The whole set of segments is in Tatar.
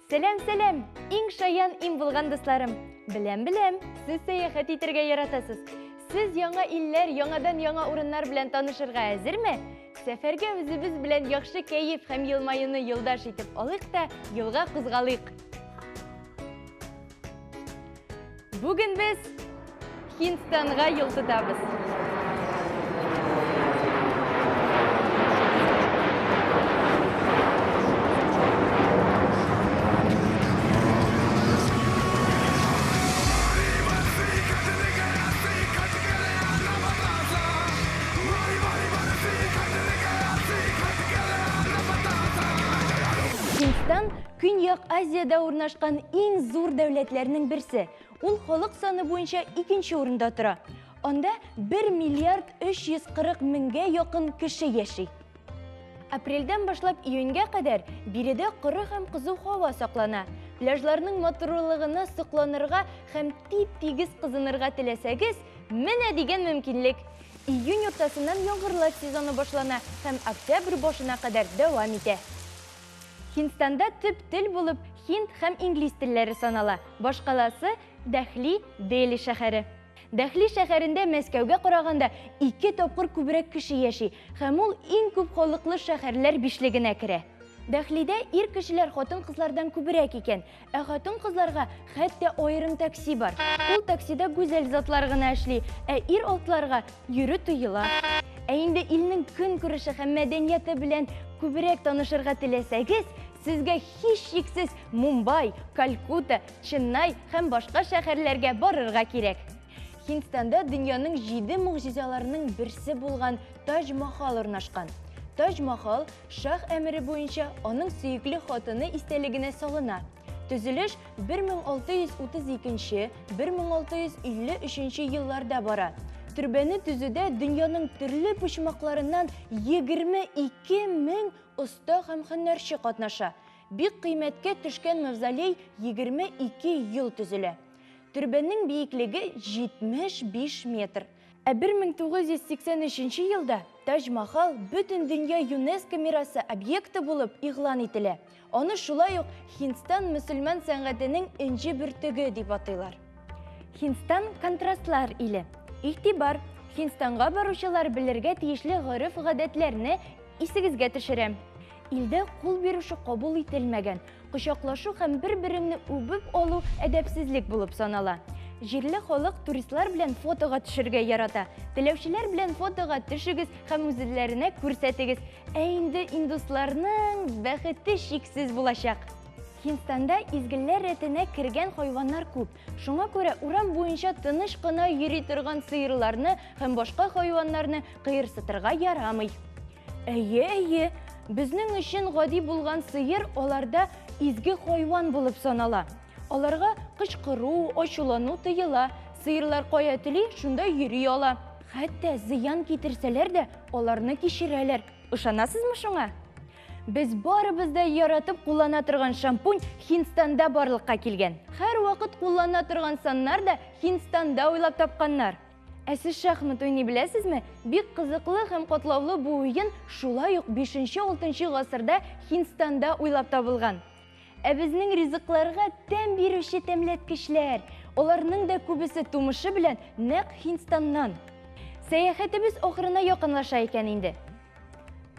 Сәлам, сәлам! Иң шаян, иң булган дусларым! Беләм, беләм, сез сәяхәт итәргә яратасыз. Сез яңа илләр, яңадан яңа урыннар белән танышырга әзерме? Сәфәргә үзебез белән яхшы кәеф һәм елмаюны юлдаш итеп алыйк та, юлга кузгалыйк. Бүген без Һиндстанга юл тотабыз. Һиндстан Көньяк Азиядә урнашкан иң зур дәүләтләрнең берсе. Ул халык саны буенча икенче урында тора. Анда 1 миллиард 340 меңгә якын кеше яши. Апрельдән башлап июньгә кадәр биредә коры һәм кызу һава саклана. Пляжларның матурлыгына сокланырга һәм тип-тигез кызынырга теләсәгез, менә дигән мөмкинлек. Июнь уртасыннан яңгырлар сезоны башлана һәм октябрь башына кадәр дәвам итә. Һиндстанда төп тел булып һинд һәм инглиз телләре санала. Башкаласы, Дәһли, Дели шәһәре. Дәһли шәһәрендә Мәскәүгә караганда ике тапкыр күбрәк кеше яши һәм ул иң күп халыклы шәһәрләр бишлегенә керә. Дәһлидә ир кешеләр хатын-кызлардан күбрәк икән, Ә хатын-кызларга хәтта аерым такси бар. Ул таксида гүзәл затлар гына эшли, ә ир-атларга йөрү тыела. Ә инде илнең көнкүреше һәм мәдәнияте белән күбрәк танышырга теләсәгез, сезгә һичшиксез Мумбай, Калькутта, Ченнай һәм башка шәһәрләргә барырга кирәк. Һиндстанда дөньяның җиде могҗизаларының берсе булган Таҗ-Махал урнашкан. Таҗ-Махал шаһ әмере буенча аның сөекле хатыны истәлегенә салына. Төзелеш 1632-1653 елларда бара. Төрбәне төзүдә дөньяның төрле почмакларыннан 22 мең оста һәм һөнәрче катнаша. Бик кыйммәткә төшкән мавзолей 22 ел төзелә. Төрбәнең биеклеге 75 метр. Ә 1983 елда Таҗ-Махал Бөтендөнья ЮНЕСКО мирасы объекты булып игълан ителә. Аны шулай ук Һиндстан мөселман сәнгатенең энҗе бөртеге дип атыйлар. Һиндстан контрастлар иле. Игътибар! Һиндстанга баручылар белергә тиешле гореф-гадәтләрне исегезгә төшерәм. Илдә кул бирешү кабул ителмәгән, Кочаклашу һәм бер-береңне үбеп алу әдәпсезлек булып санала. Җирле халык туристлар белән фотога төшергә ярата. Теләүчеләр белән фотога төшегез һәм үзләренә күрсәтегез. Ә инде индусларның бәхете чиксез булачак. Һиндстанда изгеләр рәтенә кергән хайваннар күп. Шуңа күрә урам буенча тыныч кына йөри торган сыерларны һәм башка хайваннарны кыерсытырга ярамый. Әйе, әйе. Безнең өчен гади булган сыер аларда изге хайван булып санала. Аларга кычкыру, ачулану тыела. Сыерлар кая тели, шунда йөри ала. Хәтта зыян китерсәләр дә, аларны кичерәләр. Ышанасызмы шуңа? Без барыбыз да яратып куллана торган шампунь Һиндстанда барлыкка килгән. Һәрвакыт куллана торган саннар да Һиндстанда уйлап тапканнар. Ә сез шахмат уйный беләсезме? Бик кызыклы һәм катлаулы бу уен шулай ук 5-6 гасырда Һиндстанда уйлап табылган. Ә безнең ризыкларга тәм бирүче тәмләткечләр, аларның да күбесе тумышы белән нәкъ Һиндстаннан. Сәяхәтебез ахырына якынлаша икән инде.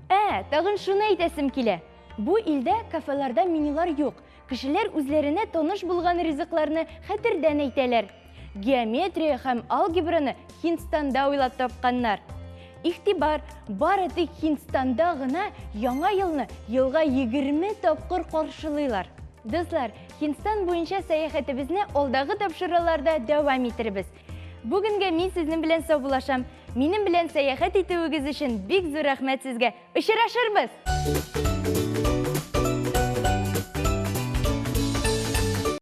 Ә, тагын шуны әйтәсем килә. Бу илдә кафеларда менюлар юк. Кешеләр үзләренә таныш булган ризыкларны хәтердән әйтәләр. Геометрия һәм алгебраны Һиндстанда уйлап тапканнар. Игътибар, бары тик Һиндстанда гына Яңа елны елга 20 тапкыр каршылыйлар. Дуслар, Һиндстан буенча сәяхәтебезне алдагы тапшыруларда дәвам итербез. Бүгенгә мин сезнең белән саубуллашам. Минем белән сәяхәт итүегез өчен бик зур рәхмәт сезгә. Очрашырбыз!